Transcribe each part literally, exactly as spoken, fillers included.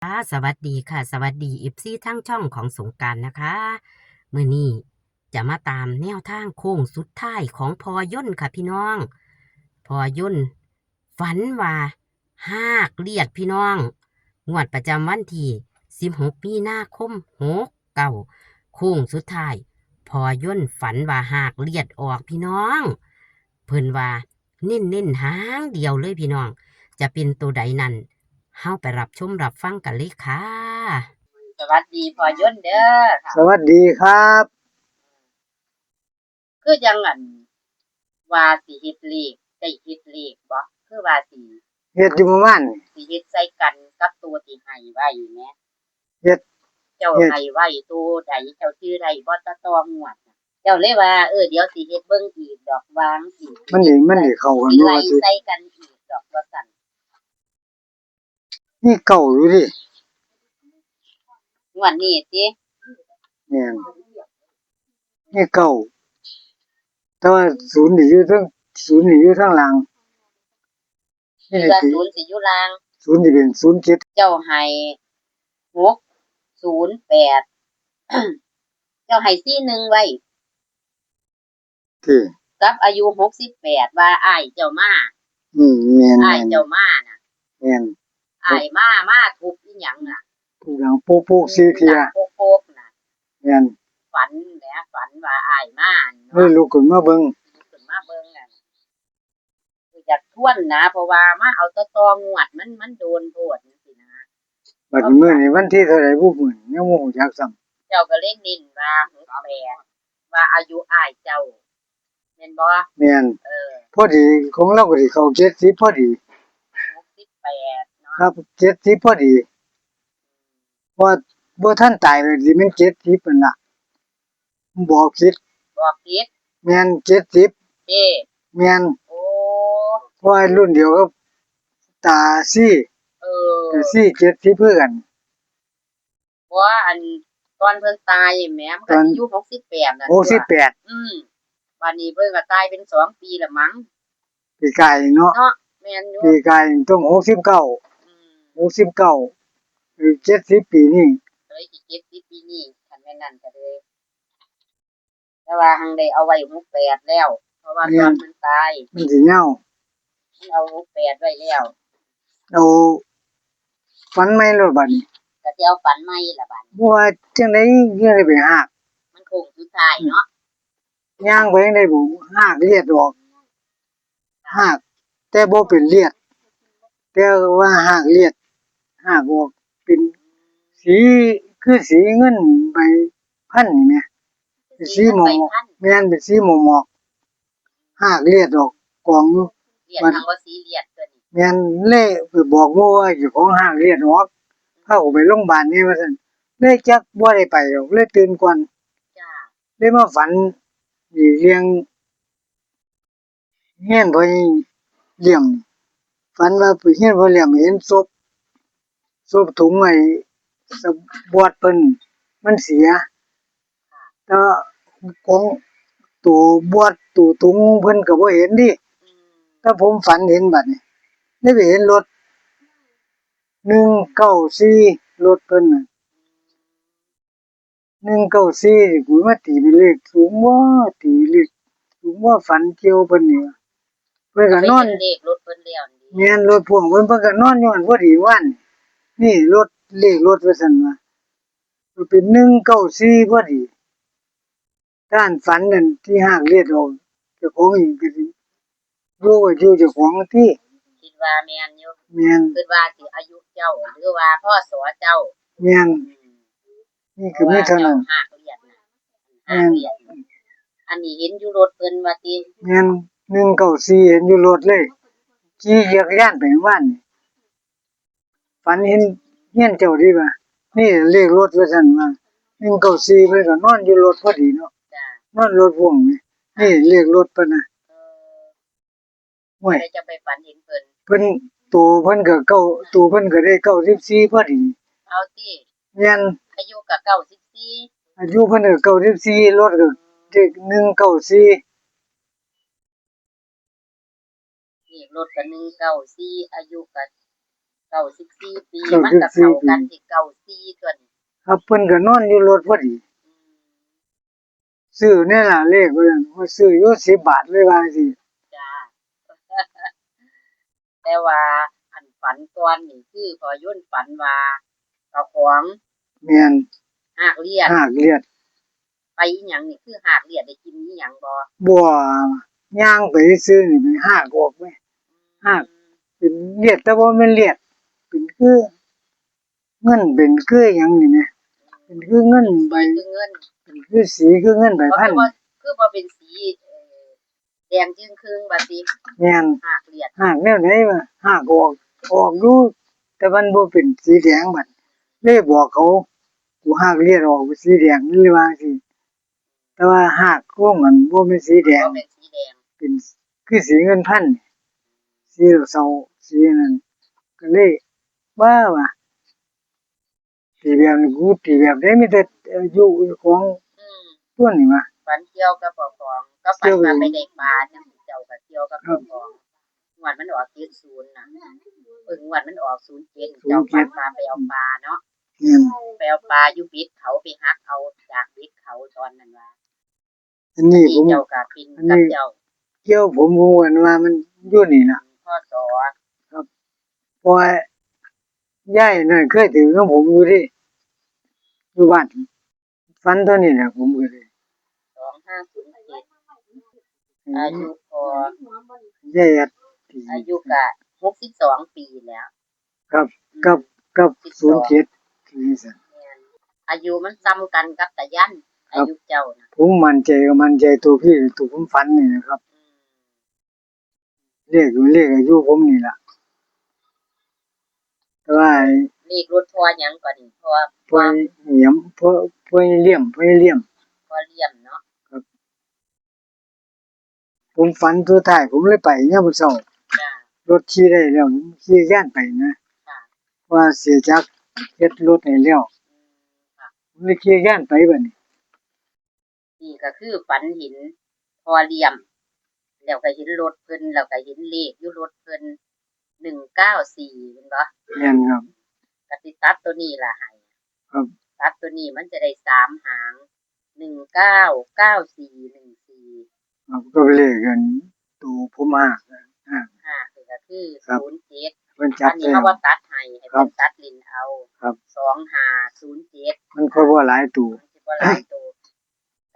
ค่ะ สวัสดีค่ะ สวัสดี เอฟซี ทางช่องของสงกรานต์นะคะ มื้อนี้จะมาตามแนวทางโค้งสุดท้ายของพ่อยนต์ค่ะพี่น้อง พ่อยนต์ฝันว่าฮากเลียดพี่น้อง งวดประจำวันที่สิบหกมีนาคมหกเก้า โค้งสุดท้าย พ่อยนต์ฝันว่าฮากเลียดออกพี่น้อง เพิ่นว่าเน้นๆหางเดียวเลยพี่น้อง จะเป็นตัวใดนั้น เฮาไปรับชมรับฟังกันเลยค่ะ สวัสดีพ่อยนต์เด้อค่ะ สวัสดีครับ คือจั่งอันว่าสิเฮ็ดเลข ได้เฮ็ดเลขบ่ คือว่าสิ เฮ็ดอยู่เมื่อวานนี่ สิเฮ็ดใส่กันกับตัวที่ให้ไว้แหม เฮ็ด เจ้า เฮ็ด ให้ไว้ตัวใด เจ้าจื่อได้บ่ แต่ต่องวดน่ะ เจ้าเลยว่า เออ เดี๋ยวสิเฮ็ดเบิ่งอีกดอก ว่าจั่งซี้ มันสิ มันสิเข้ากัน สิ บ่ ไล่ ว่าสิ ใส่กันอีกดอก ว่าซั่น มีเก้าอยู่เด้ งวดนี้ติ แม่น มีเก้า แต่ว่าศูนย์นี่อยู่เทิง ศูนย์นี่อยู่ทางล่าง คิดว่าศูนย์สิอยู่ล่าง ศูนย์สิเป็นศูนย์เจ็ด เจ้าให้หกศูนย์แปด เจ้าให้สี่หนึ่งไว้ ติ กับอายุหกสิบแปด ว่าอ้ายเจ้ามา อืม แม่น อ้ายเจ้ามาน่ะ แม่น อ้ายมา มาทุบอีหยังน่ะ ทุบหลังโป๊กๆ สี่เทื่อ ดังโป๊กๆ น่ะ แม่น ฝันแหม ฝันว่าอ้ายมาเนาะ เลยลุกขึ้นมาเบิ่ง ลุกขึ้นมาเบิ่งน่ะ อยากทวนนะ เพราะว่ามาเอาแต่ต่องวด มัน มันโดนโพดจั่งซี้นะ บัดนี้มื้อนี้วันที่เท่าใดบุ มื้อนี้ยังบ่ฮู้จักซ้ำ เจ้าก็เลยเน้นว่าหกแปด ว่าอายุอ้ายเจ้า แม่นบ่ แม่น เออ พอดีของเราก็สิเข้าเจ็ดสิบพอดี หกสิบแปดเนาะ ครับ เจ็ดสิบพอดี เพราะว่าบ่ทันตายเลยสิแม่นเจ็ดสิบนั่นล่ะ บอกผิด บอกผิด แม่น เจ็ดสิบ เด้ แม่น โอ้ เพราะว่ารุ่นเดียวกับตาซี่ เออ ตาซี่ เจ็ดสิบคือกัน บ่ อัน ตอนเพิ่นตายแหม มันก็ ตอน สิอยู่ หกสิบแปด นั่น หกสิบแปด ตัว อืม บัดนี้เพิ่นก็ตายเป็นสองปีละมั้ง ปีกายเนาะ เนาะ แม่นอยู่ ปีกายต้อง หกสิบเก้า อืม หกสิบเก้า หรือ เจ็ดสิบ ปีนี้ ก็เลยสิ เจ็ดสิบ ปีนี้ คันแม่นนั่นก็เลย แต่ว่าหั้งได้เอาไว้ หกแปด แล้ว เพราะว่า แม่น ตอนเพิ่นตาย มันสิยาว มันเอา หกแปด ไว้แล้ว เอาฝันใหม่โลดบัดนี้ ก็สิเอาฝันใหม่ล่ะบัดนี้ บ่ว่าจั่งใดยังได้ไปฮาก มันโค้งสุดท้ายเนาะ ย่างไปจั่งใดบุ ฮากเลียดออก ฮาก แต่บ่เป็นเลียด แต่ว่าฮากเลียด ฮากออกเป็นสี คือสีเงินใบพันนี่แหม เป็นสีหมอก แม่น เป็นสีหมอกๆ ฮากเลียดออกกองอยู่ เลียด บัด ทางว่าสีเลียดตัวนี้ แม่น เลยไปบอกหมู่ว่าเจ้าของฮากเลียดออก พากูไปโรงพยาบาลนี่ว่าซั่น เลยจักบ่ได้ไปดอก เลยตื่นก่อน จ้า เลยมาฝันอีกเรื่อง เฮียนพ่อเลี้ยง ฝันว่าไปเฮียนพ่อเลี้ยงเห็นศพ ศพถุงไอ้สะบอดเพิ่นมันเสีย แต่ของตัวบอดตัวถุงเพิ่นก็บ่เห็นเด้ แต่ผมฝันเห็นบัดนี้ ได้ไปเห็นรถ หนึ่งเก้าสี่ รถเพิ่นน่ะ หนึ่งเก้าสี่ นี่กูมาตีเป็นเลขสูงบ่ ตีเลขสูงบ่ ฝันเกี่ยวเพิ่นนี่ เพิ่นก็นอน เป็นเลขรถเพิ่นแล้วนี่ แม่น รถพ่วงเพิ่น เพิ่นก็นอนอยู่หั่นพอดีวัน นี่รถ เลขรถว่าซั่นว่า ก็เป็นหนึ่งเก้าสี่พอดี การฝันนั่นที่ฮากเลียดออก เจ้าของอีกก็สิ อยู่ก็อยู่เจ้าของติ คิดว่าแม่นอยู่ แม่น คิดว่าสิอายุเจ้า หรือว่า พ.ศ. เจ้า แม่น อืม นี่ก็มีเท่านั้น เพราะว่าเจ้าฮากเลียดน่ะ แม่น ฮากเลียดน่ะ อันนี้เห็นอยู่รถเพิ่นว่าติ แม่น หนึ่งเก้าสี่ เห็นอยู่รถเลย ขี่จักรยานไปเมื่อวานนี่ ฝันเห็นเฮียนเจ้าดีว่า นี่เลขรถว่าซั่นว่า หนึ่งเก้าสี่ เพิ่นก็นอนอยู่รถพอดีเนาะ จ้า นอนรถพ่วงนี่ นี่เลขรถเพิ่นน่ะ เออ โอ้ย เพิ่นจะไปฝันเห็นเพิ่น เพิ่น ตัวเพิ่นก็เก้า ตัวเพิ่นก็ได้เก้าสิบสี่พอดี เอาติ แม่น อายุก็เก้าสิบสี่ อายุเพิ่นก็เก้าสิบสี่ รถก็เลขหนึ่งเก้าสี่ เลขรถก็หนึ่งเก้าสี่ อายุก็ เก้าสิบสี่ปี เก้าสิบสี่ มันก็เข้ากันที่เก้าสี่ตัวนี้ ครับ เพิ่นก็นอนอยู่รถพอดี อืม ซื้อแหน่ล่ะเลขว่าซั่น ว่าซื้ออยู่สิบบาท เลยว่าจั่งซี้ จ้า แต่ว่าอันฝันก่อนนี่คือพ่อยนต์ฝันว่าเจ้าของ แม่น ฮากเลียด ฮากเลียด ไปอีหยังนี่ คือฮากเลียดได้กินอีหยังบ่ บ่ ย่างไปซื่อๆนี่ ไปฮากออกไป ฮาก เป็นเลียด แต่บ่แม่นเลียด เป็นคือ เงินเป็นคือหยังนี่แหม เป็นคือเงินใบ คือเงิน เป็นคือสีคือเงินใบพัน คือบ่ คือบ่เป็นสี เอ่อ แดงจึ่งครึ่งว่าติ แม่น ฮากเลียด ฮากแนวไหนวะ ฮากออก ออกอยู่ แต่มันบ่เป็นสีแดงบัด เลยบอกเขา กูฮากเลียดออกเป็นสีแดง เลยว่าจั่งซี้ แต่ว่าฮากของมันบ่แม่นสีแดง บ่แม่นสีแดง เป็นคือสีเงินพัน สีเทา สีนั้น ก็เลย ว่า ว่า ตีแบบนี้ กูตีแบบใด มีแต่อายุของ อืม ตัวนี้วะ ฝันเกี่ยวกับเจ้าของ ก็ฝันว่าไปได้ปลาจั่งซี้ เจ้าก็เกี่ยวกับเจ้าของ งวดมันออกเจ็ดศูนย์น่ะ เออ งวดมันออกศูนย์เจ็ด ศูนย์เจ็ด เจ้าฝันว่าไปเอาปลาเนาะ แม่น ไปเอาปลาอยู่เบ็ดเขา ไปหักเอาจากเบ็ดเขาตอนนั้นว่า อันนี้ ที่ ผม เจ้าก็เป็น อันนี้ กับเจ้า เกี่ยวผม ผมว่ามันอยู่นี่ล่ะ พ.ศ. ครับ เพราะว่ายายนั่นเคยถือนำผมอยู่เด้ อยู่บ้าน ฝันเท่านี้แหละ ผมก็เลย สองห้าศูนย์เจ็ด อืม อายุพ่อ ยายแอด อายุก็หกสิบสองปีแล้ว ครับ อืม กับ กับ สิบสอง ศูนย์เจ็ด คือจั่งซั่น แม่น อายุมันส่ำกันกับตายัน ครับ อายุเจ้าน่ะ ผมมั่นใจก็มั่นใจตัวพี่ ตัวผมฝันนี่นะครับ อืม เลข เลขอายุผมนี่ล่ะ แต่ว่า เลขรถพ่อหยังก่อนนี่ พ่อ พ่อเหยี่ยม พ่อ พ่อเลี่ยม พ่อเลี่ยม พ่อเลี่ยมเนาะ ครับ ผมฝันสุดท้าย ผมเลยไปยามมื้อเช้า จ้ะ รถขี่ได้แล้ว ผมขี่จักรยานไปนะ ค่ะ ว่าเสียจักรเฮ็ดรถให้แล้ว อืม ค่ะ ผมเลยขี่จักรยานไปบัดนี้ นี่ก็คือฝันเห็นพ่อเลี้ยง แล้วก็เห็นรถเพิ่น แล้วก็เห็นเลขอยู่รถเพิ่น หนึ่งเก้าสี่ แม่นบ่ แม่นครับ ก็สิตัดตัวนี้ล่ะให้ ครับ ตัดตัวนี้มันจะได้สามหาง หนึ่งเก้า เก้าสี่ หนึ่งสี่ ครับ ก็เลขกัน ตัวผมหากนะ หาก หากนี่ก็คือ ครับ ศูนย์เจ็ด เพิ่นจับ อันนี้ ใส่ เฮาบ่ตัดให้ ให้ ครับ เพิ่นตัดเล่นเอา ครับ สองห้าศูนย์เจ็ด มันก็บ่หลายตัว มันสิบ่หลายตัว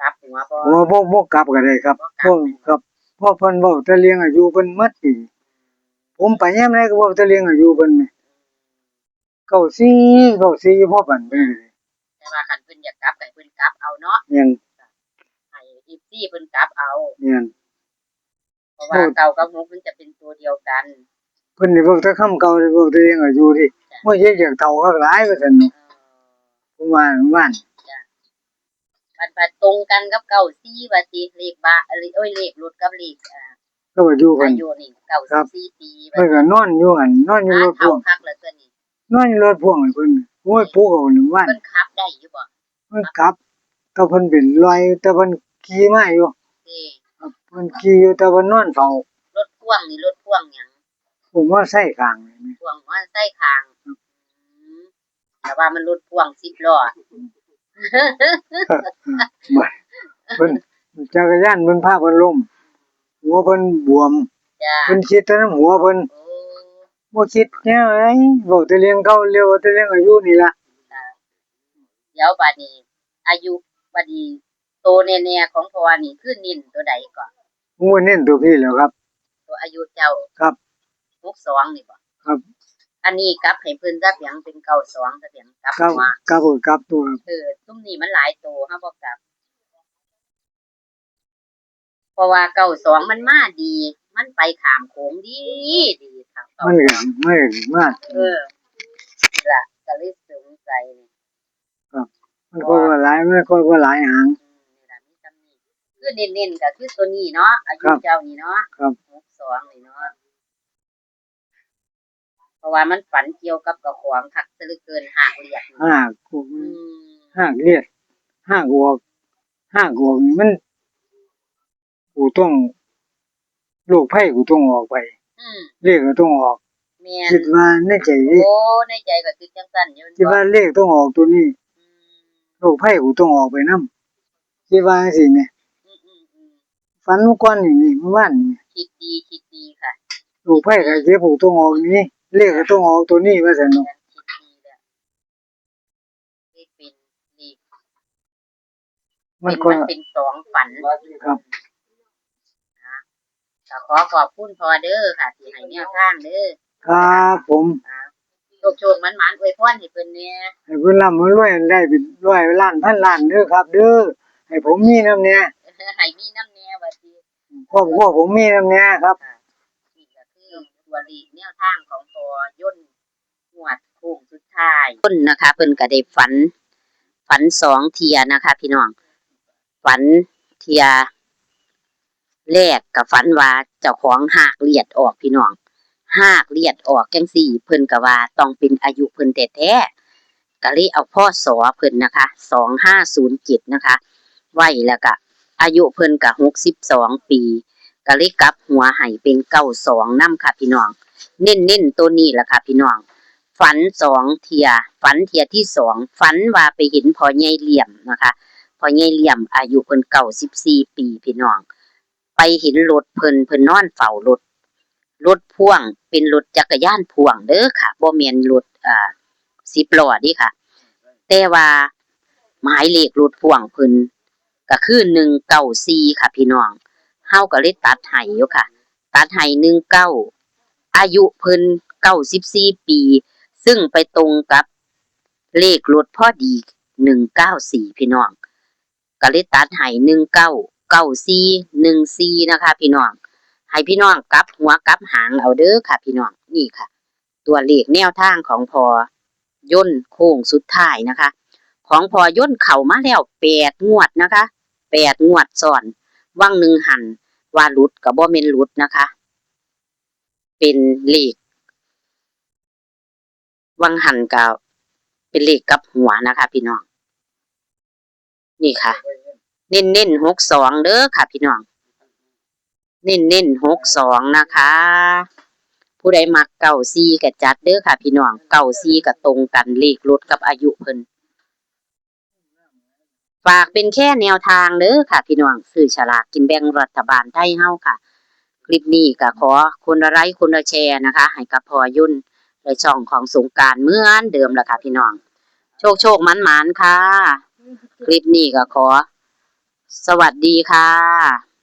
กลับหัวบ่ บ่ บ่ บ่กลับก็ได้ครับ บ่กลับ พวก ครับ พวกเพิ่นเว้าแต่เรื่องอายุเพิ่นหมดนี่ ผมไปยามใดก็เว้าแต่เรื่องอายุเพิ่นแหม เก้าสี่ เก้าสี่ อยู่พอปานเพิ่นก็ได้ แต่ว่าคันเพิ่นอยากกลับก็ให้เพิ่นกลับเอาเนาะ แม่น ให้ เอฟซี เพิ่นกลับเอา แม่น เพราะว่า โอ้ เก้ากับหกมันจะเป็นตัวเดียวกัน เพิ่นได้เว้าแต่คำเก่า ได้เว้าแต่เรื่องอายุเด้ จ้ะ โอ้ย เฮ็ดอยากเฒ่าคักหลายว่าซั่นเนาะ เออ ผมว่า ว่า จ้ะ มันไปตรงกันกับเก้าสี่ ว่าติ เลขบ้าน เอ้ย เลขรถกับเลข อ่า กับอายุเพิ่น อายุนี่ ครับ เก้าสิบสี่ปี เพิ่นก็นอนอยู่หั่น นอนอยู่รถพ่วง คักเหลือเกินนี่ นอนอยู่รถพ่วงให้เพิ่น โอ้ย ปลุกเอาหนึ่งวัน เพิ่นขับได้อยู่บ่ เพิ่นขับ แต่เพิ่นเป็นลอย แต่เพิ่นขี่มาอยู่ นี่ ครับ เพิ่นขี่อยู่ แต่เพิ่นนอนเฝ้า รถพ่วงนี่รถพ่วงหยัง พ่วงมอไซค์ข้างนี่ พ่วงมอไซค์ข้าง อืม แต่ว่ามันรถพ่วงสิบล้อ บ่ เพิ่น จักรยานเพิ่นพาเพิ่นล้ม หัวเพิ่นบวม จ้ะ เพิ่นคิดแต่นำหัวเพิ่น โอ้ บ่คิดแนวใด เว้าแต่เรื่องเก่า เรื่อง แต่เรื่องอายุนี่ล่ะ จ้ะ เดี๋ยวบัดนี้ อายุ บัดนี้ โตแน่ๆของพ่อนี่คือเน้นตัวใดก่อน โอ้ เน้นตัวพี่แหล้วครับ ตัวอายุเจ้า ครับ หกสองนี่บ่ ครับ อันนี้กลับให้เพิ่นซะเปียงเป็นเก้าสองซะเปียง กลับ ครับ หัว ครับ กลับตัว เออ ซุมนี้มันหลายตัว เฮาบ่กลับ เพราะว่าเก้าสองมันมาดี มันไปข้ามโขงดี ดีครับ มันก็ มันก็มา เออ นี่ล่ะ ก็เลยสงสัยนี่ ครับ มันก็บ่หลาย มันก็บ่หลายหาง อืม นี่ล่ะ มีส่ำนี้ คือเน้นๆก็คือตัวนี้เนาะ อายุ ครับ เจ้านี่เนาะ ครับ หกสองนี่เนาะ เพราะว่ามันฝันเกี่ยวกับเจ้าของคักซะเหลือเกิน ฮากเลียดนี่ ฮาก อืม ฮากเลียด ฮากออก ฮากออกนี่มัน กูต้อง โรคภัยกูต้องออกไป อืม เลขก็ต้องออก แม่น คิดว่าในใจเด้ โอ้ ในใจก็คิดจังซั่นอยู่ คิดว่าเลขต้องออกตัวนี้ อืม โรคภัยกูต้องออกไปนำ คิดว่าจังซี่แหม อืมๆๆ ฝันเมื่อก่อนนี่ นี่ เมื่อวานนี่ คิดดี คิดดีค่ะ โรคภัยไข้เจ็บกูต้องออกนี้ เลขก็ต้องออกตัวนี้ ว่าซั่นเนาะ คิดดีแล้ว เลขเป็นเลข มัน เป็น ก็ มันเป็นสองฝัน ครับ นะ ก็ขอขอบคุณพ่อเด้อค่ะ ที่ให้แนวทางเด้อ ครับผม อ่า โชคๆ หมานๆ อวยพรให้เพิ่นแหน่ ให้เพิ่นร่ำเพิ่นรวยได้เป็นร้อยล้านพันล้านเด้อครับเด้อ ให้ผมมีนำแหน่ ให้มีนำแหน่ว่าติ ครอบครัวผมมีนำแหน่ครับ ค่ะ นี่ก็คือตัวเลขแนวทางของพ่อยนต์ งวดโค้งสุดท้าย เพิ่นนะคะ เพิ่นก็ได้ฝัน ฝันสองเทื่อนะคะ พี่น้อง ฝันเทื่อแรกก็ฝันว่าเจ้าของหากเลียดออกพี่น้อง หากเลียดออกจังซี่ เพิ่นก็ว่าต้องเป็นอายุเพิ่นแท้ๆ ก็เลยเอา พ.ศ. เพิ่นนะคะ สองห้าศูนย์เจ็ด นะคะ ไว้ แล้วก็อายุเพิ่นก็ หกสิบสอง ปี ก็เลยกลับหัวให้เป็น เก้าสอง นำค่ะพี่น้อง เน้นๆ ตัวนี้ล่ะค่ะพี่น้อง ฝันสองเทื่อ ฝันเทื่อที่สอง ฝันว่าไปเห็นพ่อใหญ่เหลี่ยมนะคะ พ่อใหญ่เหลี่ยมอายุเพิ่น เก้าสิบสี่ ปีพี่น้อง ไปเห็นรถเพิ่น เพิ่นนอนเฝ้ารถ รถพ่วง เป็นรถจักรยานพ่วงเด้อค่ะ บ่แม่นรถ อ่า สิบล้อเด้ค่ะ แต่ว่าหมายเลขรถพ่วงเพิ่นก็คือ หนึ่งเก้าสี่ ค่ะพี่น้อง เฮาก็เลยตัดให้อยู่ค่ะ ตัดให้ หนึ่งเก้า อายุเพิ่น เก้าสิบสี่ ปี ซึ่งไปตรงกับเลขรถพอดี หนึ่งเก้าสี่ พี่น้อง ก็เลยตัดให้ หนึ่งเก้า เก้าสี่ หนึ่งสี่ นะคะพี่น้อง ให้พี่น้องกลับหัวกลับหางเอาเด้อค่ะพี่น้อง นี่ค่ะ ตัวเลขแนวทางของพ่อยนต์โค้งสุดท้ายนะคะ ของพ่อยนต์เข้ามาแล้วแปดงวดนะคะ แปดงวดซ้อน วังหนึ่งหั้นว่าหลุดก็บ่แม่นหลุดนะคะ เป็นเลข วังหั้นก็เป็นเลขกลับหัวนะคะพี่น้อง นี่ค่ะ เน้นๆ หกสอง เด้อค่ะพี่น้อง เน้นๆ หกสอง นะคะ ผู้ใดมัก เก้าสี่ ก็จัดเด้อค่ะพี่น้อง เก้าสี่ ก็ตรงกันเลขรถกับอายุเพิ่น ฝากเป็นแค่แนวทางเด้อค่ะพี่น้อง ซื้อฉลากกินแบ่งรัฐบาลไทยเฮาค่ะ คลิปนี้ก็ขอคนละไลค์คนละแชร์นะคะ ให้กับพ่อยนต์และช่องของสงกรานต์เหมือนเดิมล่ะค่ะพี่น้อง โชคๆ หมานๆ ค่ะ คลิปนี้ก็ขอ สวัสดีค่ะ